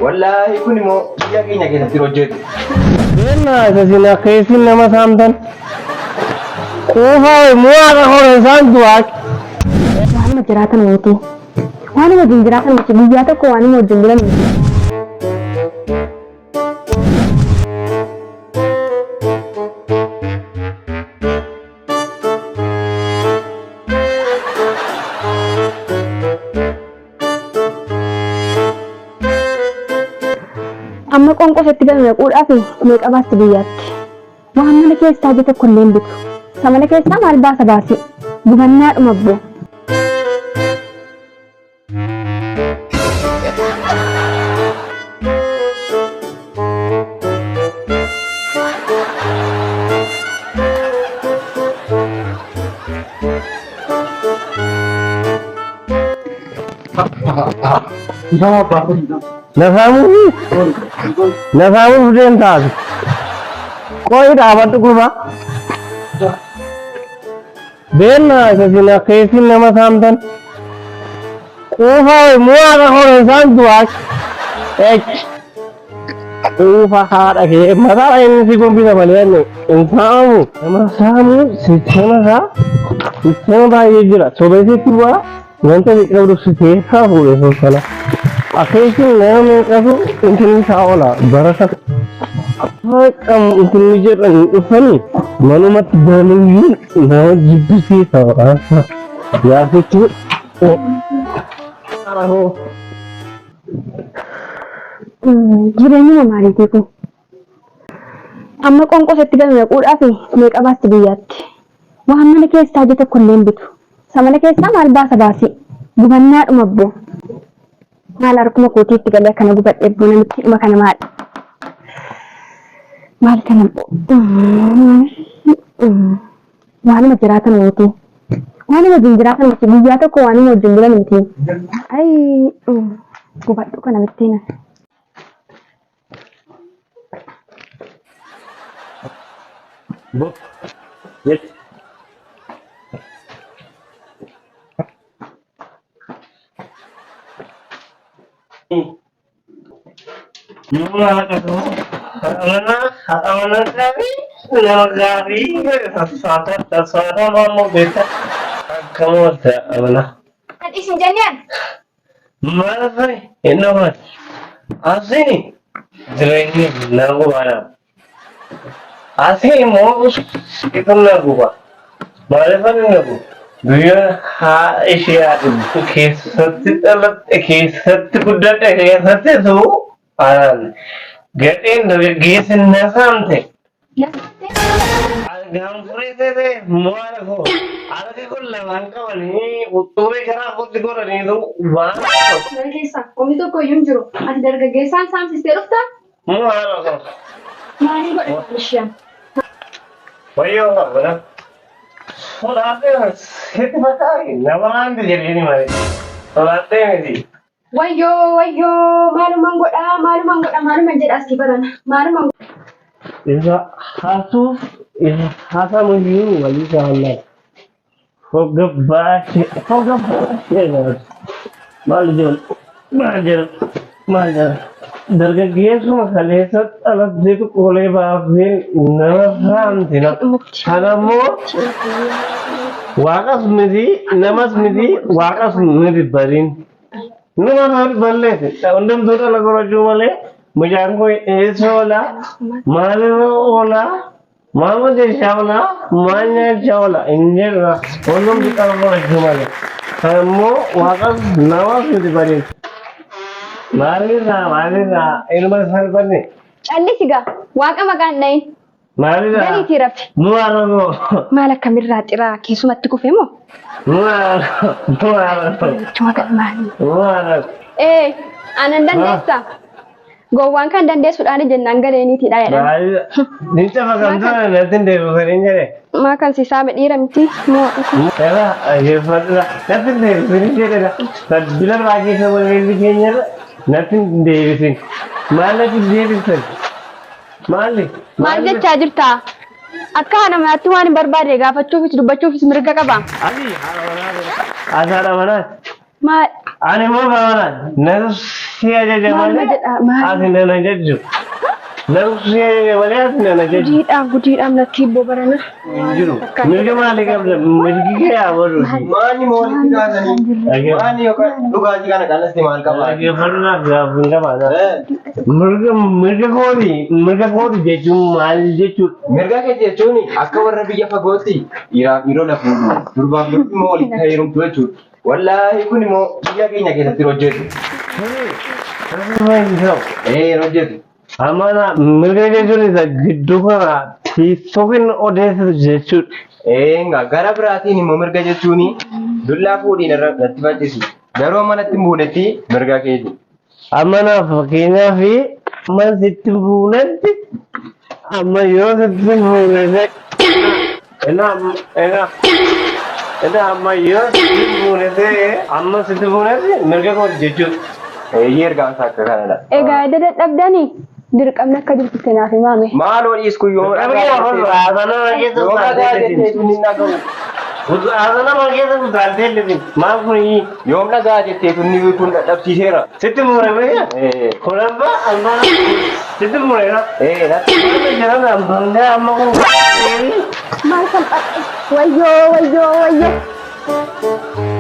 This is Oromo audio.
Wallaahi kun immoo biyya keenya keessatti hojjetu. Beennaa isa isin akka isin nama saamtan. Quufaa mu'aa hora isaan du'aa. Waanuma jiraatan miti. Waanuma wajjin jiraatan miti. Guyyaa tokko waanuma wajjin bulan miti. Amma qoonqoo isatti gala naquudhaaf meeqa baasti guyyaatti? Waan mana keessaa ija tokko illee hin bitu. Isa mana keessaa maal baasa baasii? Gubannaadhuma abboo. Na saamuuf na saamuuf deemtaati. Qo'i dhaabadhu gurbaa. Beennaa isa isin akka isin nama saamtan. Quufaa mu'aa hora isaan du'aa. Ech. Quufa haadha kee mataa inni si gombisa malee inni hin saamu. Nama saamu sisteema isaa sisteema baay'ee jira. Sobee sitti bu'aa wanta si qabdu si keessaa fuudhe sun sana. Akka isin nama meeqatu intinni isaa oola bara sana. Akka intinni jedhan dhufanii manumatti galuuyyuu nama jibbisiisa waan yaasichuu. Jireenyuma maaliitii kun? Amma qoonqoo isatti gala naquudhaaf meeqa baasti guyyaatti? Waan mana keessaa ija tokko illee hin bitu. Isa mana keessaa maal baasa baasii? Gubannaadhuma abboo. Maal harkuma kootii itti galee akkana gubadhe abboo namitti dhuma kana maal? Maal kana abboo? Waanuma jiraatan miti. Waanuma wajjin jiraatan miti. Guyyaa tokko waanuma wajjin bulan miti. Ayi gubadhu kana bittiina. Bo. Yes. Haadha manaa gaarii nama gaarii sassaata sassaata maammoo beekta akkam oolte haadha manaa. Kan isin jennaan. Maal fa'i hin dhufan asii jireenyi na gubaadha. Asii immoo situ na guba. Maaliifan na guba? Biyyoon haadha ishee haadha keessatti dhaladhe keessatti guddadhe keessatti tu anaan gadheen dargaggeessi na saamte. Gaanfuree seetee maal koo harki kun lamaan qabanii utubee karaa kootti godhaniitu waan Mana keessa homni tokko iyyuu hin jiru. Ati dargaggeessaan saamsistee dhuftaa? Maal koo. Maalii godhe isheen? Wayyoo qabna. Sodaatee sitti fakkaate nama waanti jedhee malee. Sodaatee miti. Wayyoo wayyoo maaluman godhaa maaluman godha maaluman jedha asii barana maaluman Isa hasuuf isa hasamuyyuu walii saallaa. Hogga baashee hogga baashee maal jedhu maal jedhu maal jedhu dargaggeessuma kaleessa dhalatteetu qolee baafteen nama saamti na. Kanammoo waaqas miti namas miti waaqas miti bariin. Nama maal balleesse hundumtuu dhala godhachuu malee mucaan kun eessa oolaa maalirra oolaa maal hojjechaa oolaa maal nyaachaa oolaa hin jedhu hundumtuu dhala godhachuu malee. Kanammoo waaqas namas miti bariin. Maalirraa maalirraa ilma salphanne Callisi gaa waaqa maqaan dhayin maalirraa galiitii rafi. nu haaroo Maal akkamirraa xiraa keessumatti kufe moo? nu haaroo nu haaroo Achuma kan maali? nu haaroo. Ee anan dandeessaa? Gowwaan kan dandeessuudhaan jennaan galeeniitiidha jedhan. Maalirraa ni cafaqamtuu natti hin deebisanii hin jedhe. Maa kan si saame dhiira miti moo? Era dhaggeeffadha. Natti hin deebisin jedhedha. Bilbila biraa keessa walleessi keenyarra natti hin deebisin. Maal natti hin deebisan? Maali? Maal jechaa jirtaa? Akka haadha manaatti waan hin barbaadne gaafachuufis dubbachuufis mirga qaba. Ani haadha manaati. Ati haadha manaati. Maal Ani immoo abbaa manaati. Natu si ajaja maal malee jedha maal ati nan ajajju. Natu si ajaja malee ati nan ajajju. gudiidhaaf gudiidhaaf natti hibboo barana. Hin jiru. Mirga maalii qabda? Mirgi kee haa baduuti. Maani moo walitti kaasanii? Maani yookaan dhugaatii kana qallasti maal qabaa? Dhaggeeffannaa gaaffii hin qabaata. Mirga mirga kooti mirga kooti jechuun maal jechuudha? Mirga kee jechuun akka warra biyya fagootti dhiiraaf dhiiroo lafa fuudhu durbaaf durbi immoo walitti heerumtu jechuudha. Wallaahi kun immoo biyya keenya keessatti hin hojjetu. Kuni hin ta'u. Ee hin hojjetu. Amana mirga jechuun isa gidduu kana tiiktookiin odeessitu jechuudha. Ee gara biraatiin immoo mirga jechuun dullaa fuudhiin irra natti faccisu. Garuu amma natti hin buunetti mirga keeti. Amma naaf fakkeenyaaf amma sitti buunetti amma yoo sitti buune ena ena ena amma yoo sitti buune ta'e amma sitti buunetti mirga kooti jechuudha. Eeyyee ergaan isaa akka kanadha. Egaa edda dadhabdanii dirqamni akka jirtutti naaf himaame. Maaloo dhiisku yoo Dirqama kee afaan haasana keessa yoo dhagaa utaaltee jettee sun hin dhagahu. Haasana keessa utaaltee litin maal kuni Yoom dhagaa jettee tunni kun dadhabsiiseera. sitti buune beekaa? Ee Kun amma amma sitti buuneera. ee natti Jedhan amma amma kun Maal salphadhe? Wayyoo wayyoo wayyoo.